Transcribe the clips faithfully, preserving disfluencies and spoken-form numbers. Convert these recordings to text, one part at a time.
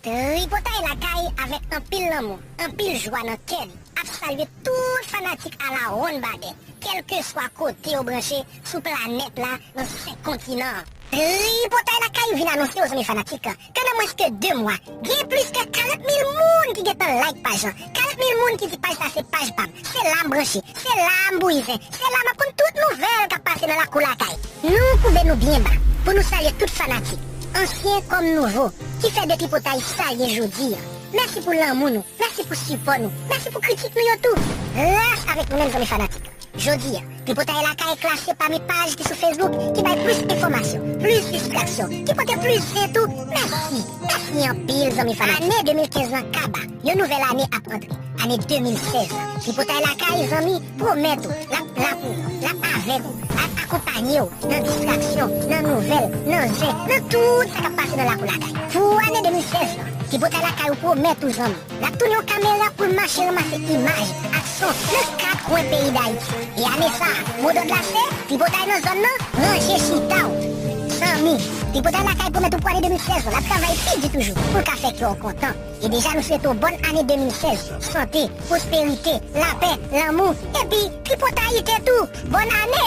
Tripotay Lakay avèk anpil lanmou, anpil jwa nan kè li, ap salye tout fanatik Alawonn Badè, kèlkeswa kote yo branche sou planèt la, nan senk kontinan an. Tripotay Lakay vin anonse w, zanmi fanatik, ke nan mwens ke de mwa, gen plis ke karant mil moun ki gentan like paj lan. Karant mil moun ki di paj sa se paj pa m. Se la m branche, se la m bouyi zen, se la m ap konn tout nouvèl k ap pase nan lakou lakay. Nou koube nou byen ba pou nou salye tout fanatik, ansyen kòm nouvo, ki fè de Tripotay sa l ye jodi a. Mèsi pou lanmou nou, mèsi pou sipò nou, mèsi pou kritik nou yo tou. Ras avèk nou menm, zanmi fanatik. Jodi a, Tripotay Lakay klase pami paj ki sou Facebook ki bay plis enfòmasyon, plis distraksyon, ki pote plis zen tou. Mèsi, mèsi anpil, zanmi fanatik. Ane de mil kenz lan kaba, yon nouvèl ane ap antre. Ane de mil sèz la, Tripotay Lakay, zanmi, pwomèt ou, l ap la pou ou, l ap avèk ou, l ap akonpanye w nan distraksyon, nan nouvèl, nan zen, nan tout sa k ap pase nan lakou lakay. Pou ane de mil sèz la, Tripotay Lakay ou pwomèt ou, zanmi, l ap tounen yon kamera pou l mache ranmase imaj ak son nan kat kwen peyi Dayiti. E ane sa a, modòd la se Tripotay nan zòn nan, ranje chita w. Zanmi, Tripotay Lakay pwomèt ou pou ane de mil sèz la, l ap travay pi di toujou pou l ka fè kè w kontan. E deja nou swete w bòn ane de mil sèz, sante, pwosperite, lapè, lanmou, epi tripotayite tou. Bòn ane!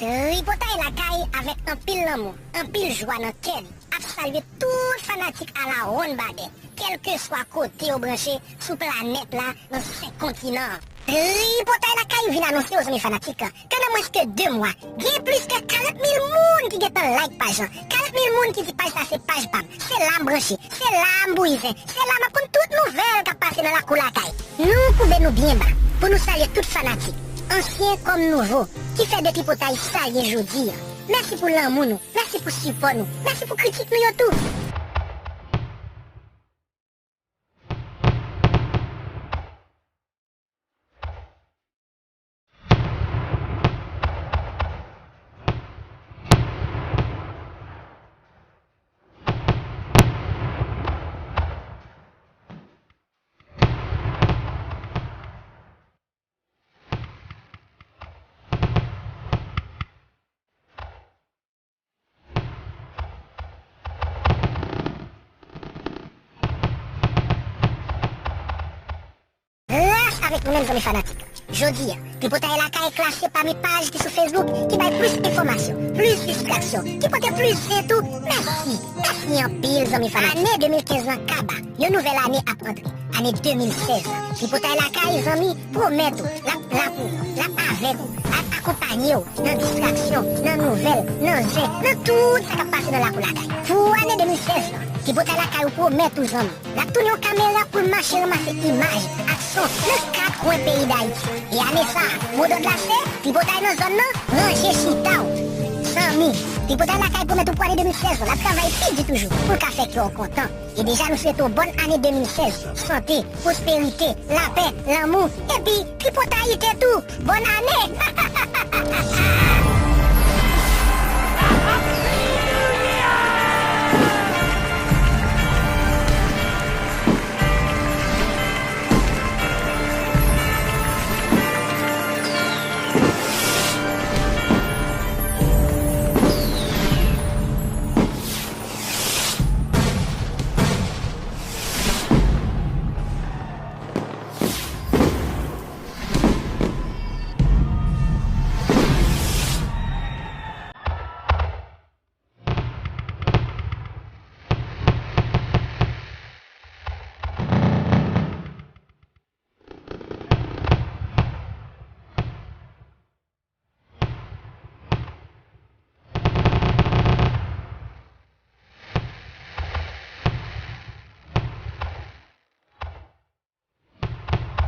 Tripotay Lakay avèk anpil lanmou, anpil jwa nan kè li, ap salye tout fanatik Alawonn Badè, kèlkeswa kote yo branche sou planèt la, nan senk kontinan an. Tripotay Lakay vin anonse w, zanmi fanatik, ke nan mwens ke de mwa, gen plis ke karant mil moun ki gentan like paj lan, karant mil moun ki di paj sa se paj pa m, se la m branche, se la m bouyi zen, se la m ap konn tout nouvèl k ap pase nan lakou lakay. Nou koube nou byen ba pou nou salye tout fanatik, ansyen kòm nouvo, ki fè de Tripotay sa l ye jodi a. Mèsi pou lanmou nou, mèsi pou sipò nou, mèsi pou kritik nou yo tou. Avèk nou menm zanmi fanatik. Jodi a, Tripotay Lakay klase pami paj ki sou Facebook ki bay plis enfòmasyon, plis distraksyon, ki pote plis zen tou. Mèsi, mèsi anpil zanmi fanatik. Ane de mil kenz lan kaba, yon nouvèl ane ap antre. Ane de mil sèz lan, Tripotay Lakay zanmi pwomèt ou l ap la pou ou, l ap avèk ou, l ap akonpanye w nan distraksyon, nan nouvèl, nan zen, nan tout sa k ap pase nan lakou lakay. Pou ane de mil sèz lan, Tripotay Lakay ou pwomèt ou zanmi. L ap tounen yon kamera pou l mache ranmase imaj ak son nan kat kwen peyi Dayiti. E ane sa a, modòd la se, Tripotay nan zòn nan, ranje chita w. Zanmi, Tripotay Lakay pwomèt ou pou ane de mil sèz lan, l ap travay pi di toujou pou l ka fè kè w kontan. E deja nou swete w bòn ane de mil sèz, sante, pwosperite, lapè, lanmou, epi tripotayite tou. Bòn ane!